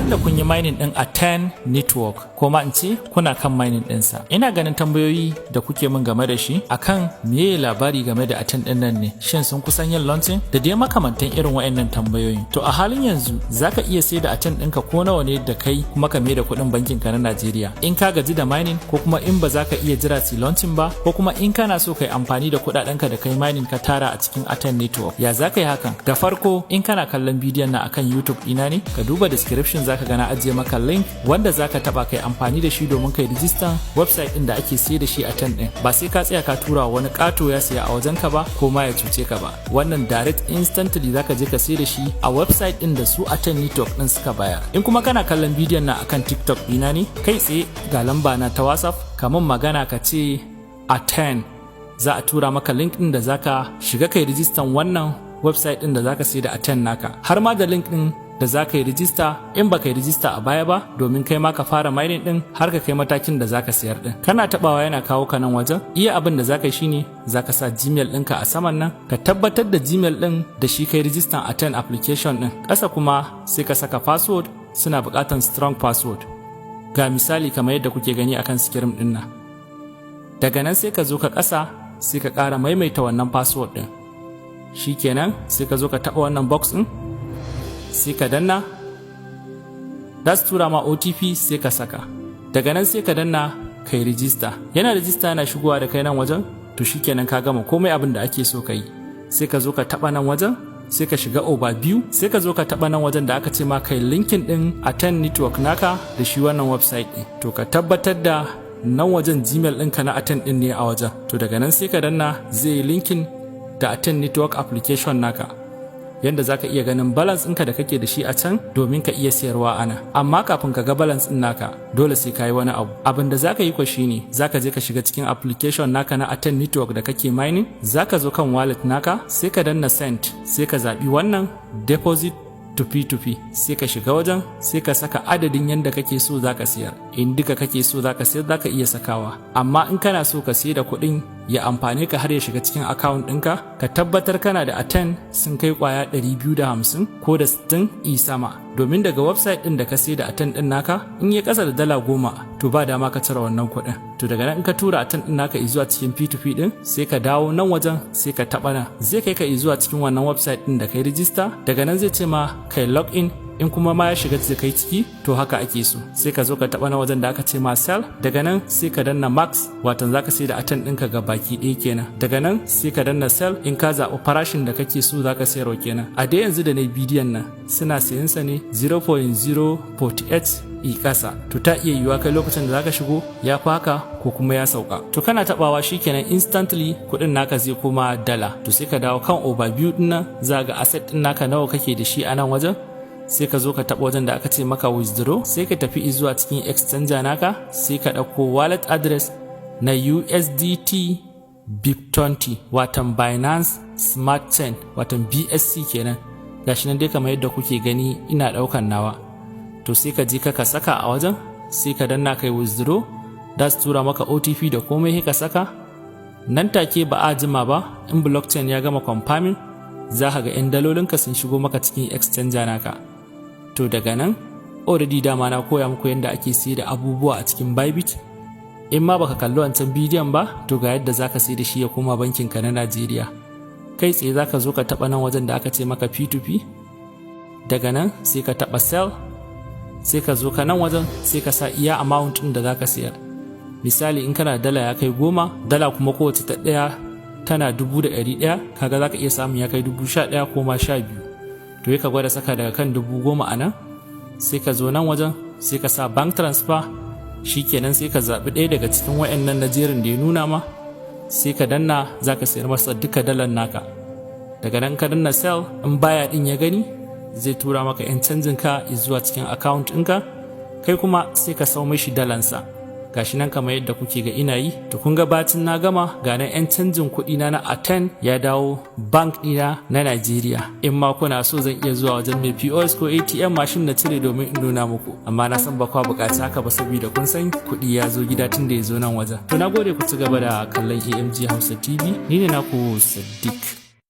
San da kun yi mining din Aten Network, ko ma in ce kuna kan mining ɗinsa. Ina ganin tambayoyi da kuke min game da shi akan meye labari game da Aten ɗin nan ne, shin sun kusan yin launching da dai makamantan irin waɗannan tambayoyin. To, a halin yanzu zaka iya sai da Aten ɗinka ko nawa ne da kai, kuma ka da kuɗin bankin ka na Najeriya. In ka gaji da mining, ko kuma in ba za ka iya jira su launching ba, ko kuma in kana so kai amfani da kuɗaɗenka da kai mining ka tara a cikin Aten Network. Ya za ka yi hakan? Da farko, in kana kallon bidiyon na akan YouTube ɗina ne, ka duba description, zaka ga na ajiye maka link wanda zaka taba kai amfani da shi domin kai rijistan website din da ake sayar da shi Aten din. Ba sai ka tsaya ka tura wani kato ya siya a wajen ka ba, ko ma ya cuce ka ba. Wannan direct, instantly zaka je ka sayar da shi a website din da su Aten Network din suka bayar. In kuma kana kallon bidiyon na akan TikTok dina ne, kai tsaye ga lamba na ta WhatsApp, kamun magana ka ce Aten, za a tura maka link din da zaka shiga kai rijistan wannan website din da zaka sai da Aten naka, har ma da link din da za ka yi rijista in ba ka yi rijista a baya ba, domin kai ma ka fara mining din har ka kai matakin da za ka sayar din. Kana tabawa yana kawo ka nan wajen. Iya abin da za ka yi shine za ka sa Gmail ɗinka a saman nan, ka tabbatar da Gmail ɗin da shi kai rijistan Aten application ɗin. Ƙasa kuma sai ka saka password, suna buƙatan strong password. Ga misali kamar yadda kuke gani akan screen ɗin nan. Daga nan sai ka zo ka ƙasa, sai ka ƙara maimaita wannan password ɗin. Shikenan, sai ka zo ka taɓa wannan box ɗin, sai ka danna, za su tura ma OTP, sai ka saka. Daga nan sai ka danna kai rijista. Yana rijista yana shigowa da kai nan wajen. To shikenan, ka gama komai abin da ake so ka yi. Sai ka zo ka taba nan wajen, sai ka shiga overview, sai ka zo ka taba nan wajen da aka ce ma kai linking din Aten Network naka da shi wannan website din. To, ka tabbatar da nan wajen Gmail ɗinka na Aten din ne a wajen. To, daga nan sai ka danna, zai yi linking da Aten Network application naka, yanda za ka iya ganin balance ɗinka da kake da shi a can domin ka iya sayarwa ana. Amma kafin ka ga balance ɗin naka, dole sai ka yi wani abu. Abin da za ka yi kwa shine za ka je ka shiga cikin application naka na Aten Network da kake mining. Za ka zo kan wallet naka, sai ka danna send, sai ka zaɓi wannan deposit to P2P, sai ka shiga wajen, sai ka saka adadin yanda kake so zaka siyar. In duka kake so zaka siyar, zaka iya sakawa. Amma in kana so ka siyar da kuɗin ya amfane ka har ya shiga cikin account ɗinka, ka tabbatar kana da Aten sun kai kwaya 250 ko da 60 i sama, domin daga website ɗin da ka sayar da Aten ɗin naka, in ya ƙasa da $10, to ba dama ka cire wannan kuɗin. To, daga nan in ka tura Aten ɗin naka zuwa cikin P2P ɗin, sai ka dawo nan wajen, sai ka taɓa nan, zai kai ka zuwa cikin wannan website ɗin da kai rijista. Daga nan zai ce ma kai log in. In kuma ma ya shiga da kai ciki, to haka ake so. Sai ka zo ka taɓa na wajen da aka ce ma sell. Daga nan sai ka danna max, watan zaka sai da Aten ɗinka ga baki ɗaya kenan. Daga nan sai ka danna sell, in ka zaɓi farashin da kake so zaka sayarwa kenan. A dai yanzu da na bidiyon nan, suna sayan sa ne 0.048 i ƙasa. To, ta iya yiwuwa kai lokacin da zaka shigo ya fi haka ko kuma ya sauka. To, kana tabawa shikenan, instantly kuɗin naka zai koma dala. To, sai ka dawo kan overview din nan, za ga asset din naka nawa kake da shi a nan wajen. Sai ka zo ka taɓa wajen da aka ce maka withdraw, sai ka tafi zuwa cikin exchanger naka, sai ka ɗauko wallet address na USDT BEP20, watan Binance Smart Chain, watan BSC kenan. Gashi nan dai kamar yadda kuke gani ina ɗaukan nawa. To, sai ka je ka saka a wajen, sai ka danna kai withdraw. Da su tura maka OTP da komai, sai ka saka. Nan take, ba a jima ba, in blockchain ya gama confirming, za ka ga 'yan dalolinka sun shigo maka cikin exchanger naka. To, daga nan already dama na koya muku yadda ake sayar da abubuwa a cikin Bybit. In ma baka kalli wancan bidiyon ba, to ga yadda zaka sai da shi ya koma bankin ka na Najeriya. Kai tsaye zaka zo ka taba nan wajen da aka ce maka P2P. Daga nan sai ka taba sell, sai ka zo ka nan wajen, sai ka sa iya amount din da zaka sayar. Misali, in kana dala ya kai 10, dala kuma kowace ta ɗaya tana 1,100, kaga zaka iya samun ya kai 11,000 ko ma 12. To, ka gwada saka daga kan 10,000 a nan. Sai ka zo nan wajen, sai ka sa bank transfer. Shikenan, sai ka zaɓi ɗaya daga cikin wayannan na jerin da ya nuna ma, sai ka danna, za ka sayar masa duka dalar naka. Daga nan ka danna sell, in baya ɗin ya gani, zai tura maka 'yan canjin ka zuwa cikin account ɗinka, kai kuma sai ka sau mishi dalansa. Gashi nan kamar yadda kuke ga ina yi. To, kun ga bacin na gama, ga nan 'yan canjin kuɗi na na Aten ya dawo bank ɗina na Najeriya. In ma kuna so, zan iya zuwa wajen mai POS ko ATM machine na cire domin in nuna muku, amma na san ba kwa buƙaci haka ba, saboda kun san kuɗi ya zo gida tun da ya zo nan wajen. To, na gode, ku ci gaba da kallon AMG Hausa TV. Ni ne naku Sadiq.